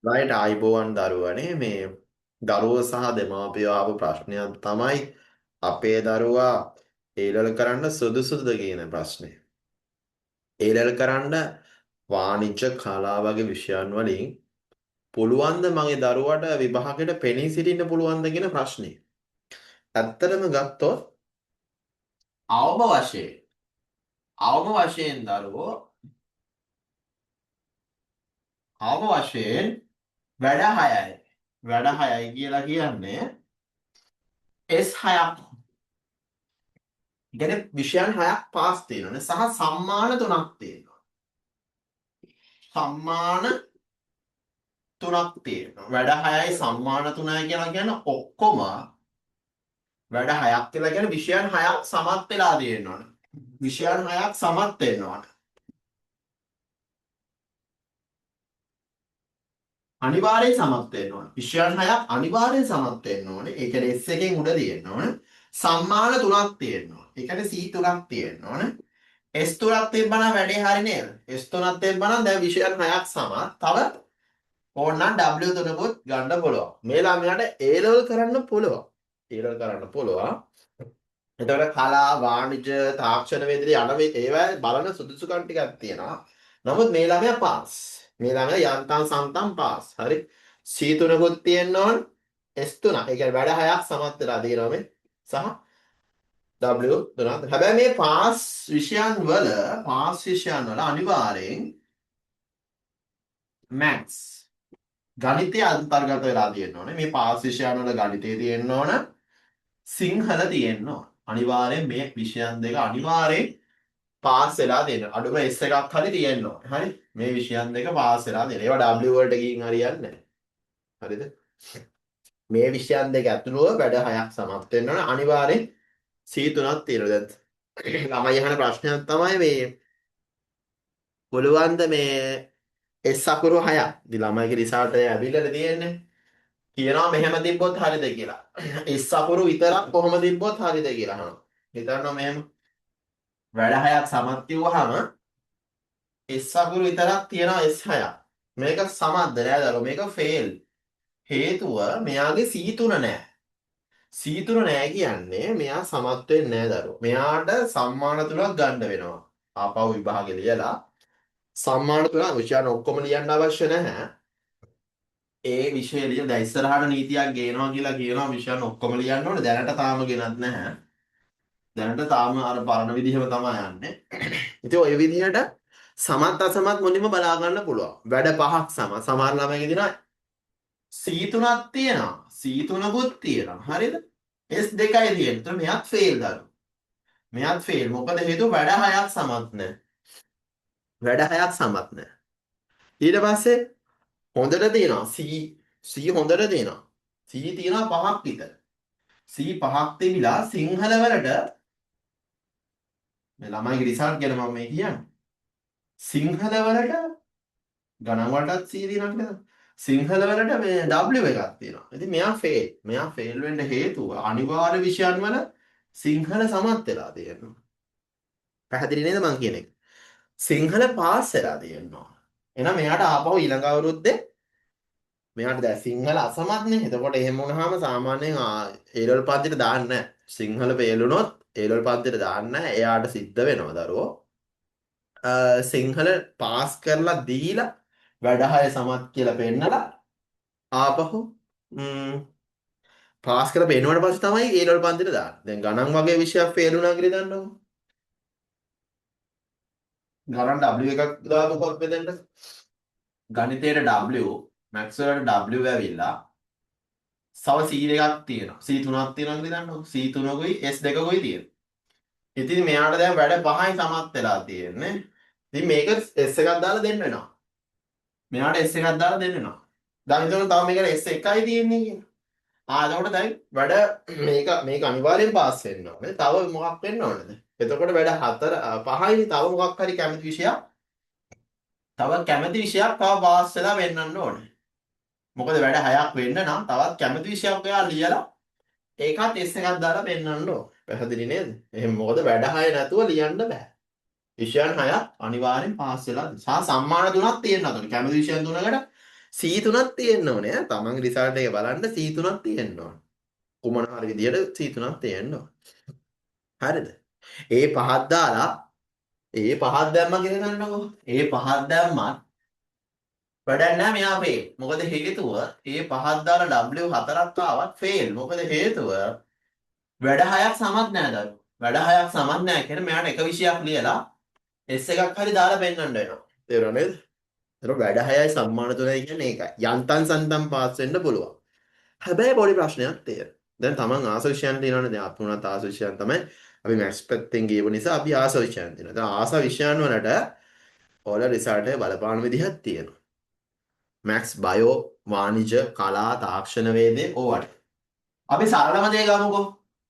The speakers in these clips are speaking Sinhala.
රයිට්, ආයිබෝවන් දරුවනේ. මේ දරුවෝ සහ දෙමාපියෝ ආපු ප්‍රශ්නයක් තමයි අපේ දරුවා ඒ ලෙවල් කරන්න සුදුසුද කියන ප්‍රශ්නය. ඒ ලෙවල් කරන්න වාණිජ්‍ය කලා වගේ විෂයන් වලින් පුළුවන් ද මගේ දරුවාට විභාගෙට පෙනී සිටින්න පුළුවන් ද කියන ප්‍රශ්නේ. ඇත්තටම ගත්තොත් අවම වශයෙන් දරුවෝ අවම වශයෙන් වැඩ 6යි. වැඩ 6යි කියලා කියන්නේ S6ක්. කියන්නේ විෂයන් 6ක් පාස් තියෙනවානේ සහ සම්මාන 3ක් තියෙනවා. සම්මාන 3ක් තියෙනවා. වැඩ 6යි සම්මාන 3යි කියලා කියන්නේ ඔක්කොම වැඩ 6ක් කියලා කියන්නේ විෂයන් 6ක් සමත් වෙලා තියෙනවනේ. විෂයන් 6ක් සමත් වෙනවනේ. අනිවාර්යෙන් සමත් වෙන්න ඕනේ. විෂයන් 6ක් අනිවාර්යෙන් සමත් වෙන්න ඕනේ. ඒ කියන්නේ S එකෙන් උඩ තියෙන්න ඕනේ. සම්මාන 3ක් තියෙන්න ඕනේ. ඒ කියන්නේ C 3ක් තියෙන්න ඕනේ. S 3ක් තිබ්බනම් වැඩේ හරි නේද? S 3ක් තිබ්බනම් දැන් විෂයන් 6ක් සමත්. තව ඕනනම් W 3කුත් ගන්න පුළුවන්. මේ ළමයාට A level කරන්න පුළුවන්. A level කරන්න පුළුවන්. එතකොට කලා, වාණිජ, තාක්ෂණ වේදිකේ යන මේ ඒවා බලන සුදුසුකම් ටිකක් තියෙනවා. නමුත් මේ ළමයා පාස්. මේ ළමයා යන්තම් සන්තම් පාස්. හරි. C 3කුත් තියෙන්න ඕන. S 3. ඒ කියන්නේ වැඩ 6ක් සමත් වෙලා තියෙනවා මේ. සහ W 3. හැබැයි මේ පාස් විෂයන් වල අනිවාර්යෙන් මැත්ස් ගණිතය අන්තර්ගත වෙලා තියෙන්න ඕනේ. මේ පාස් විෂයන් වල ගණිතය තියෙන්න ඕන. සිංහල තියෙන්න ඕන. අනිවාර්යෙන් මේ විෂයන් දෙක අනිවාර්යෙන් පාස් වෙලා තියෙන්න. අඩුම S එකක් හරි තියෙන්න ඕනේ. හරි? මේ විෂයන් දෙක පාස් වෙලා තියෙන්න. ඒවා W වලට ගිහින් හරියන්නේ නැහැ. හරිද? මේ විෂයන් දෙක ඇතුළුව වැඩ 6ක් සමත් වෙන්න ඕනේ. අනිවාර්යෙන් C 3ක් තියෙනවා. දැන් ළමයි අහන ප්‍රශ්නයක් තමයි මේ පුළුවන් ද මේ S අකුරු 6ක්. ඉතින් ළමයිගේ රිසල්ට් එක ඇවිල්ලානේ තියෙන්නේ. කියනවා මෙහෙම තිබ්බොත් හරිද කියලා. S අකුරු විතරක් කොහොම තිබ්බොත් හරිද කියලා අහනවා. හිතන්න මෙහෙම වැඩ 6ක් සමත් කිව්වහම S අකුරු විතරක් තියෙනවා S 6ක්. මේක සමත්ද නෑ දරුවෝ, මේක ෆේල්. හේතුව මෙයාගේ C 3 නෑ. C 3 නෑ කියන්නේ මෙයා සමත් වෙන්නේ නෑ දරුවෝ. මෙයාට සම්මාන 3ක් ගන්න වෙනවා. ආපහු විභාගෙ ලියලා සම්මාන 3 විෂයන් ඔක්කොම ලියන්න අවශ්‍ය නැහැ. ඒ විෂය ලියලා දැන් ඉස්සරහට නීතියක් ගේනවා කියලා කියනවා විෂයන් ඔක්කොම ලියන්න ඕනේ. දැනට තාම ගෙනත් නැහැ. දැනට තාම අර පරණ විදිහම තමයි යන්නේ. ඉතින් ඔය විදිහට සමත් අසමත් මුලින්ම බලා ගන්න පුළුවන්. වැඩ 5ක් සම. සමහර ළමයිගේ දිනා C 3ක් තියෙනවා. C 3කුත් තියෙනවා. හරිද? S 2යි තියෙන්නේ. ඒතර මෙයාත් ෆේල් දරුවෝ. මෙයාත් ෆේල්. මොකද හේතුව වැඩ 6ක් සමත් නැහැ. වැඩ 6ක් සමත් නැහැ. ඊට පස්සේ හොඳට තියෙනවා C C හොඳට තියෙනවා. C තියෙනවා 5ක් විතර. C 5ක් තිබිලා සිංහල වලට මේ ළමයිගේ රිසල්ට් ගැන මම මේ කියන්නේ. සිංහල වලට ගණන් වලටත් C තියෙනවා කියලා. සිංහල වලට මේ W එකක් තියෙනවා. ඉතින් මෙයා ෆේල්. මෙයා ෆේල් වෙන්න හේතුව අනිවාර්ය විෂයන් වල සිංහල සමත් වෙලා තියෙනවා. පැහැදිලි නේද මං කියන එක? සිංහල පාස් වෙලා තියෙනවා. එහෙනම් මෙයාට ආපහු ඊළඟ අවුරුද්දේ මෙයාට දැන් සිංහල අසමත් නේ. එතකොට එහෙම වුණාම සාමාන්‍යයෙන් ඒ ලෙවල් පන්තියට දාන්නේ නැහැ. සිංහල ෆේල් වුණොත් ඒ ලෙවල් පන්තියට දාන්නේ නැහැ. එයාට සිද්ධ වෙනවා දරුවෝ. සිංහල පාස් කරලා දීලා වැඩ හය සමත් කියලා පෙන්නලා ආපහු පාස් කරලා පෙන්නුවට පස්සේ තමයි ඒ ලෙවල් පන්තියට දාන්නේ. දැන් ගණන් වගේ විෂයක් ෆේල් වුණා කියලා හිතන්නකෝ. ගණන් W එකක් දාපුවොත් මෙතෙන්ට ගණිතයට W, maths වලට W ඇවිල්ලා තව C දෙකක් තියෙනවා. C තුනක් තියෙනවා කියලා හිතන්නකෝ. C තුනකුයි S දෙකකුයි තියෙනවා. ඉතින් මෙයාට දැන් වැඩ 5යි සමත් වෙලා තියෙන්නේ. ඉතින් මේක S එකක් දාලා දෙන්න වෙනවා. මෙයාට S එකක් දාලා දෙන්න වෙනවා. දැන් හිතමු තව මේකට S එකයි තියෙන්නේ කියලා. එතකොට දැන් වැඩ මේක අනිවාර්යෙන් පාස් වෙන්න ඕනේ. තව මොකක් වෙන්න ඕනද? එතකොට වැඩ 4 5යි තව මොකක් හරි කැමති විෂයක්. තව කැමති විෂයක් තව පාස් වෙලා වෙන්නන්න ඕනේ. මොකද වැඩ 6ක් වෙන්න නම් තවත් කැමති විෂයක් ඔයා ලියලා ඒකත් S එකක් දාලා පෙන්නන්න ඕනේ. පැහැදිලි නේද? එහෙනම් මොකද වැඩ 6 නැතුව ලියන්න බෑ. විෂයන් 6ක් අනිවාර්යෙන් පාස් වෙලා සහ සම්මාන 3ක් තියෙන්න ඕනේ. කැමති විෂයන් 3කට C තුනක් තියෙන්න ඕනේ ඈ. තමන්ගේ රිසල්ට් එක බලන්න C තුනක් තියෙන්න ඕනේ. කුමන හරි විදියට C තුනක් තියෙන්න ඕනේ. හරිද? ඒ පහක් දාලා ඒ පහක් දැම්මා කියලා ගන්නකෝ. ඒ පහක් දැම්මත් වැඩක් නෑ මෙයා ෆේල්. මොකද හේතුව ඒ පහක් දාලා W හතරක් ආවත් ෆේල්. මොකද හේතුව වැඩ හයක් සමත් නෑ දරුවෝ. වැඩ හයක් සමත් නෑ කියන්නේ මෙයාට එක විෂයක් ලියලා S එකක් හරි දාලා පෙන්වන්න වෙනවා. තේරුණා නේද? ඒතර වැඩ හයයි සම්මාන තුනයි කියන්නේ ඒකයි. යන්තම් සන්තම් පාස් වෙන්න පුළුවන්. හැබැයි පොඩි ප්‍රශ්නයක් තියෙනවා. දැන් තමන් ආස විෂයන් තියෙනවනේ. දැන් අපි වුණත් ආස විෂයන් තමයි අපි මැත්ස් පැත්තෙන් ගියපු නිසා අපි ආස විෂයන් තියෙනවා. දැන් ආස විෂයන් වලට ඔයාලා රිසල්ට් එක බලපාන විදිහක් තියෙනවා. මැත්ස්, බයෝ, වාණිජ, කලා, තාක්ෂණ වේදේ ඕවට. අපි සරලම දේ ගමුකෝ.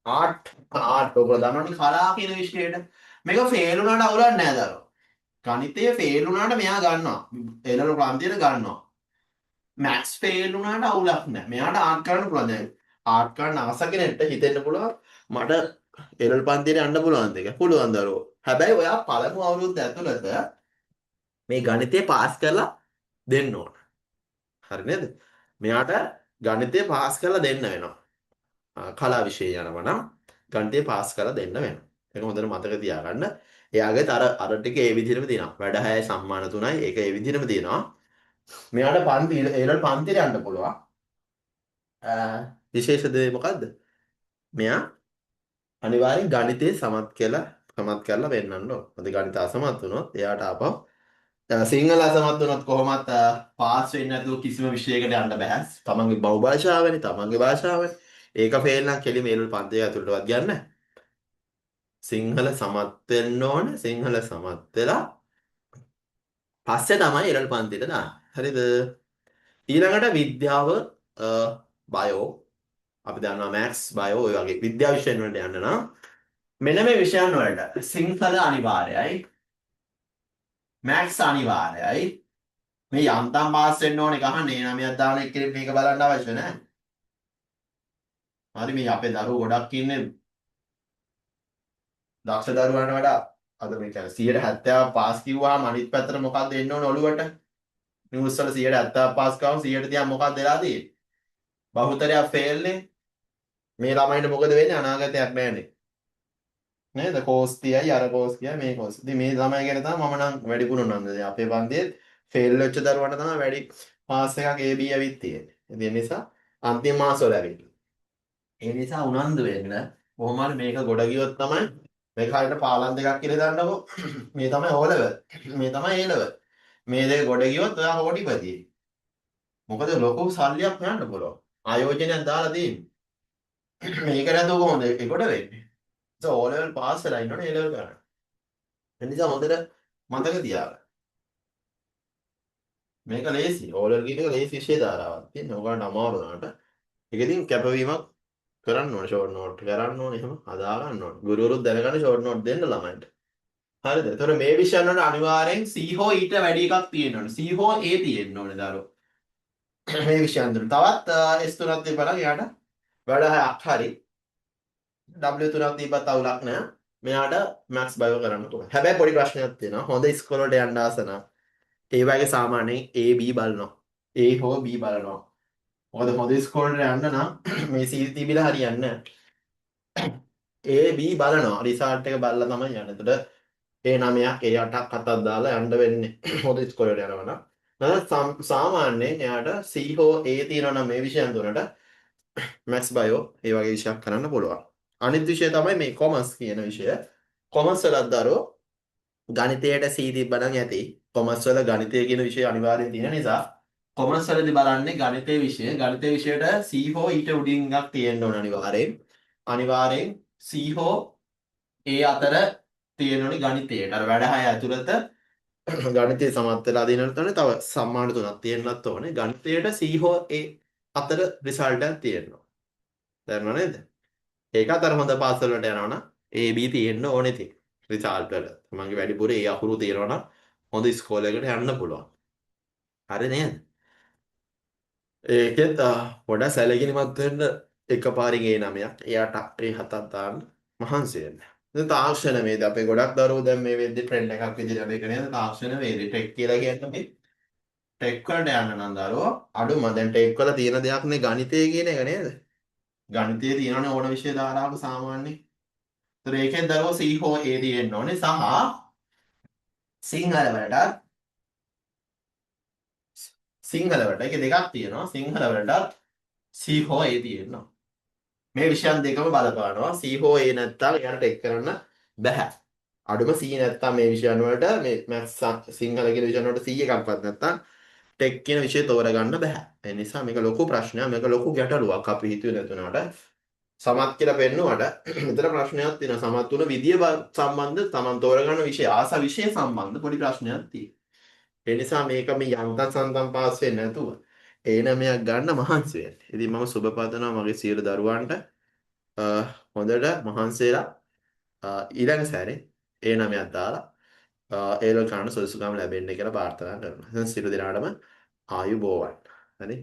ආර්ට් ආර්ට් ඔයගොල්ලෝ දන්නවනේ කලා කියන විෂයයට. මේක ෆේල් වුණාට අවුලක් නෑ දරුවෝ. ගණිතය ෆේල් වුණාට මෙයා ගන්නවා. ඒ ලෙවල් පන්තියට ගන්නවා. මැත්ස් ෆේල් වුණාට අවුලක් නෑ. මෙයාට ආර්ට් කරන්න පුළුවන්. දැන් ආර්ට් කරන්න ආස කෙනෙක්ට හිතෙන්න පුළුවන් මට ඒ ලෙවල් පන්තියට යන්න පුළුවන්ද කියලා. පුළුවන් දරුවෝ. හැබැයි ඔයා පළමු අවුරුද්ද ඇතුළත මේ ගණිතය පාස් කරලා දෙන්න ඕන. හරි නේද? මෙයාට ගණිතය පාස් කරලා දෙන්න වෙනවා. කලා විෂය යනවා නම් ගණිතය පාස් කරලා දෙන්න වෙනවා. ඒක හොඳට මතක තියාගන්න. එයාගේත් අර අර ටික ඒ විදිහටම තියෙනවා. වැඩ හයයි සම්මාන තුනයි ඒක ඒ විදිහටම තියෙනවා. මෙයාට පන්ති ඒ වල පන්තියට යන්න පුළුවන්. විශේෂ දේ මොකද්ද? මෙයා අනිවාර්යෙන් ගණිතේ සමත් කියලා සමත් කරලා පෙන්නන්න ඕන. මොකද ගණිත අසමත් වුණොත් එයාට ආපහු සිංහල අසමත් වුණොත් කොහොමත් පාස් වෙන්නේ නැතුව කිසිම විෂයකට යන්න බෑ. තමන්ගේ බහු භාෂාවනේ, තමන්ගේ භාෂාවනේ. ඒක ෆේල් නම් කෙලිම ඒ වල පන්තිය ඇතුළටවත් ගන්න නැහැ. සිංහල සමත් වෙන්න ඕන. සිංහල සමත් වෙලා පස්සේ තමයි ඒ වල පන්තියට දාන්නේ. හරිද? ඊළඟට විද්‍යාව, බයෝ අපි දන්නවා මැත්ස්, බයෝ ඔය වගේ විද්‍යා විෂයන් වලට යන්න නම් මෙන්න මේ විෂයන් වලට සිංහල අනිවාර්යයි, මැත්ස් අනිවාර්යයි. මේ යන්තම් පාස් වෙන්න ඕනේ ගහන්නේ නමයක් දාන එක්කෙනෙක් මේක බලන්න අවශ්‍ය නැහැ. හරි මේ අපේ දරුවෝ ගොඩක් ඉන්නේ දක්ෂ දරුවන්ට වඩා අද මේ කියන්නේ 70% පාස් කිව්වහම අනිත් පැත්තට මොකද්ද එන්න ඕන ඔළුවට? නිවුස් වල 70% පාස් කරාම 130 මොකක්ද වෙලා තියෙන්නේ? බහුතරයක් ෆේල් නේ. මේ ළමයින්ට මොකද වෙන්නේ? අනාගතයක් නෑනේ. නේද? කෝස් 30යි අර කෝස් 30යි මේ කෝස්. ඉතින් මේ ළමයි ගැන තමයි මම නම් වැඩිපුර උනන්දු. දැන් අපේ පන්තියේ ෆේල් වෙච්ච දරුවන්ට තමයි වැඩි පාස් එකක් AB ඇවිත් තියෙන්නේ. ඉතින් ඒ නිසා අන්තිම මාස වල ඇවිත්. ඒ නිසා උනන්දු වෙන්න. කොහොම හරි මේක ගොඩ ගියොත් තමයි මේක හරියට පාලම් දෙකක් කියලා දන්නකෝ. මේ තමයි O level. මේ තමයි A level. මේ දෙක ගොඩ ගියොත් ඔයා කෝටිපතියෙක්. මොකද ලොකු සල්ලියක් හොයන්න පුළුවන්. ආයෝජනයක් දාලා තියෙන්නේ. මේක නැතුව කොහොමද ඒ ගොඩ වෙන්නේ? So O level pass වෙලා ඉන්නවනේ A level කරන්න. ඒ නිසා හොඳට මතක තියාගන්න. මේක ලේසි. O level කියන එක ලේසි විෂය ධාරාවක්. ඉතින් ඔයගොල්ලන්ට අමාරු වුණාට ඒක ඉතින් කැපවීමක් කරන්න ඕනේ. ෂෝට් නෝට් කරන්න ඕනේ. එහෙම හදා ගන්න ඕනේ. ගුරුවරුත් දැනගන්න ෂෝට් නෝට් දෙන්න ළමයින්ට. හරිද? එතකොට මේ විෂයන් වලට අනිවාර්යෙන් C හෝ ඊට වැඩි එකක් තියෙන්න ඕනේ. C හෝ A තියෙන්න ඕනේ දරුවෝ. මේ විෂයන් තුන. තවත් S තුනක් තිබ්බනම් එයාට වැඩ හයක් හරි. W තුනක් තිබ්බත් අවුලක් නෑ. මෙයාට මැත්ස් බයෝ කරන්න පුළුවන්. හැබැයි පොඩි ප්‍රශ්නයක් තියෙනවා. හොඳ ඉස්කෝල වලට යන්න ආස නම් ඒ වගේ සාමාන්‍යයෙන් A B බලනවා. A හෝ B බලනවා. මොකද හොඳ ඉස්කෝල වලට යන්න නම් මේ C තිබිලා හරියන්නේ නෑ. A B බලනවා. රිසල්ට් එක බලලා තමයි යන්නේ. එතකොට A 9ක් A 8ක් 7ක් දාලා යන්න වෙන්නේ. හොඳ ඉස්කෝලේට යනවා නම්. නැත්නම් සාමාන්‍යයෙන් එයාට C හෝ A තියෙනවා නම් මේ විෂයන් තුනට මැත්ස් බයෝ ඒ වගේ විෂයක් කරන්න පුළුවන්. අනිත් විෂය තමයි මේ කොමර්ස් කියන විෂය. කොමර්ස් වලත් දරුවෝ ගණිතයට C තිබ්බනම් ඇති. කොමර්ස් වල ගණිතය කියන විෂය අනිවාර්යෙන් තියෙන නිසා කොමර්ස් වලදී බලන්නේ ගණිතයේ විෂය. ගණිතයේ විෂයට C හෝ ඊට උඩින් එකක් තියෙන්න ඕන අනිවාර්යෙන්. අනිවාර්යෙන් C හෝ A අතර තියෙන්න ඕනි ගණිතයට. අර වැඩ හය ඇතුළත ගණිතය සමත් වෙලා දෙනවට ඕනේ තව සම්මාන තුනක් තියෙන්නත් ඕනේ. ගණිතයට C හෝ A අතර රිසල්ට් එකක් තියෙනවා. දන්නව නේද? ඒකත් අර හොඳ පාසල් වලට යනවා නම් A B තියෙන්න ඕනේ ඉතින් රිසල්ට් වල. තමන්ගේ වැඩිපුර A අකුරු තියෙනවා නම් හොඳ ඉස්කෝලේකට යන්න පුළුවන්. හරි නේද? ඒකෙත් පොඩ සැලකිලිමත් වෙන්න එකපාරින් ඒ නමයක්, ඒ අටක්, ඒ හතක් දාන්න මහන්සි වෙන්න. දැන් තාක්ෂණ වේද අපේ ගොඩක් දරුවෝ දැන් මේ වෙද්දි ට්‍රෙන්ඩ් එකක් විදිහට යන එක නේද? තාක්ෂණ වේද ටෙක් කියලා කියන්නේ මේ ටෙක් වලට යන්න නම් දරුවෝ අඩුම දැන් ටෙක් වල තියෙන දෙයක් නේ ගණිතය කියන එක නේද? ගණිතයේ තියෙනවනේ ඕන විෂය ධාරාවක සාමාන්‍යයෙන්. ඒතර ඒකෙන් දරුවෝ C හෝ A තියෙන්න ඕනේ සහ සිංහල වලටත්, සිංහල වලට ඒකේ දෙකක් තියෙනවා. සිංහල වලටත් C හෝ A තියෙනවා. මේ විෂයන් දෙකම බලපානවා. C හෝ A නැත්තම් එයාට ටෙක් කරන්න බැහැ. අඩුම C නැත්තම් මේ විෂයන් වලට, මේ මැත්ස් සිංහල කියන විෂයන් වලට C එකක්වත් නැත්තම් ටෙක් කියන විෂය තෝරගන්න බැහැ. ඒ නිසා මේක ලොකු ප්‍රශ්නයක්, මේක ලොකු ගැටලුවක්. අපි හිතුවේ නැතුණාට සමත් කියලා පෙන්නුවට මෙතන ප්‍රශ්නයක් තියෙනවා. සමත් වුණ විදිය සම්බන්ධ, තමන් තෝරගන්න විෂය, ආස විෂය සම්බන්ධ පොඩි ප්‍රශ්නයක් තියෙනවා. ඒ නිසා මේක මේ යන්තම් සන්තම් පාස් වෙන්නේ නැතුව ඒ නමයක් ගන්න මහන්සි වෙන්න. ඉතින් මම සුබ පතනවා මගේ සියලු දරුවන්ට හොඳට මහන්සි වෙලා ඊළඟ සැරේ ඒ නමයක් දාලා ඒ ලෙවල් කරන්න සුදුසුකම් ලැබෙන්න කියලා ප්‍රාර්ථනා කරනවා. ඉතින් සියලු දෙනාටම ආයුබෝවන්. හරි.